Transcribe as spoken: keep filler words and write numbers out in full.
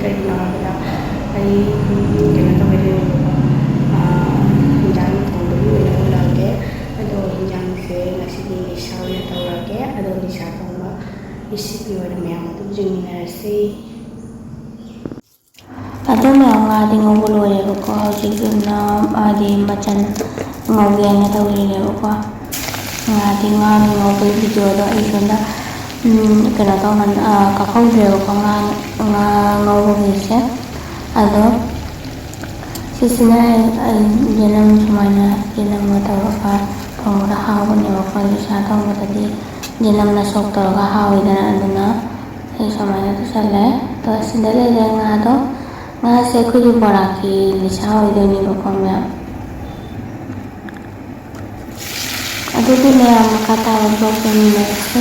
ꯀꯩꯒꯤꯅꯣ ꯍꯥꯏꯕꯗ ꯑꯩ ꯀꯩꯅꯣ ꯇꯧꯒꯗꯣꯏꯅꯦꯕꯀꯣ, ꯍꯤꯟꯖꯥꯡ ꯊꯣꯡꯕꯒꯤ ꯑꯣꯏꯅ ꯎꯠꯂꯛꯑꯒꯦ꯫ ꯑꯗꯣ ꯍꯤꯟꯖꯥꯡꯁꯦ ꯉꯁꯤꯗꯤ ꯂꯤꯁꯥ ꯑꯣꯏꯅ ꯇꯧꯔꯒꯦ꯫ ꯑꯗꯣ ꯂꯤꯁꯥ ꯊꯣꯡꯕ ꯔꯤꯁꯤꯄꯤ ꯑꯣꯏꯅ ꯃꯌꯥꯝ ꯑꯗꯨꯝ ꯌꯦꯡꯃꯤꯟꯅꯔꯁꯤ꯫ ꯑꯗꯣ ꯃꯌꯥꯝ, ꯉꯥꯗꯤ ꯉꯧꯕ ꯂꯣꯏꯔꯦꯕꯀꯣ꯫ ꯍꯧꯖꯤꯛꯇꯨꯅ ꯍꯥꯏꯗꯤ ꯃꯆꯜ ꯉꯧꯒꯦ ꯍꯥꯏꯅ ꯇꯧꯔꯤꯅꯦꯕꯀꯣ꯫ ꯉꯥꯗꯤ, ꯉꯥꯒꯤ ꯉꯧꯕꯒꯤ ꯚꯤꯗꯤꯑꯣꯗꯣ ꯑꯩ ꯁꯣꯝꯗ ꯀꯩꯅꯣ ꯇꯧꯍꯟ ꯀꯛꯍꯧꯗ꯭ꯔꯦꯕꯀꯣ, ꯉꯥ ꯉꯥ ꯉꯧꯕꯒꯤꯁꯦ꯫ ꯑꯗꯣ ꯁꯤꯁꯤꯅ ꯑꯩ ꯌꯦꯅꯝ ꯁꯨꯃꯥꯏꯅ ꯌꯦꯅꯝꯒ ꯇꯧꯔꯒ ꯊꯣꯡꯕꯗ ꯍꯥꯎꯕꯅꯦꯕꯀꯣ꯫ ꯂꯤꯁꯥ ꯊꯣꯡꯕꯗꯗꯤ ꯌꯦꯅꯝꯅ ꯁꯣꯛ ꯇꯧꯔꯒ ꯍꯥꯎꯋꯤꯗꯅ꯫ ꯑꯗꯨꯅ ꯑꯩ ꯁꯨꯃꯥꯏꯅ ꯇꯧꯁꯜꯂꯦ꯫ ꯑꯗꯣ ꯑꯁꯤꯗ ꯂꯩꯔꯦ ꯉꯥꯗꯣ꯫ ꯉꯥꯁꯦ ꯑꯩꯈꯣꯏꯒꯤ ꯕꯣꯔꯥꯒꯤ ꯂꯤꯁꯥ ꯑꯣꯏꯗꯣꯏꯅꯦꯕꯀꯣ ꯃꯌꯥꯝ꯫ ꯑꯗꯨꯗꯤ ꯃꯌꯥꯝ ꯃꯈꯥ ꯇꯥꯕ ꯕ꯭ꯂꯣꯛꯇ ꯌꯦꯡꯃꯤꯟꯅꯔꯁꯤ꯫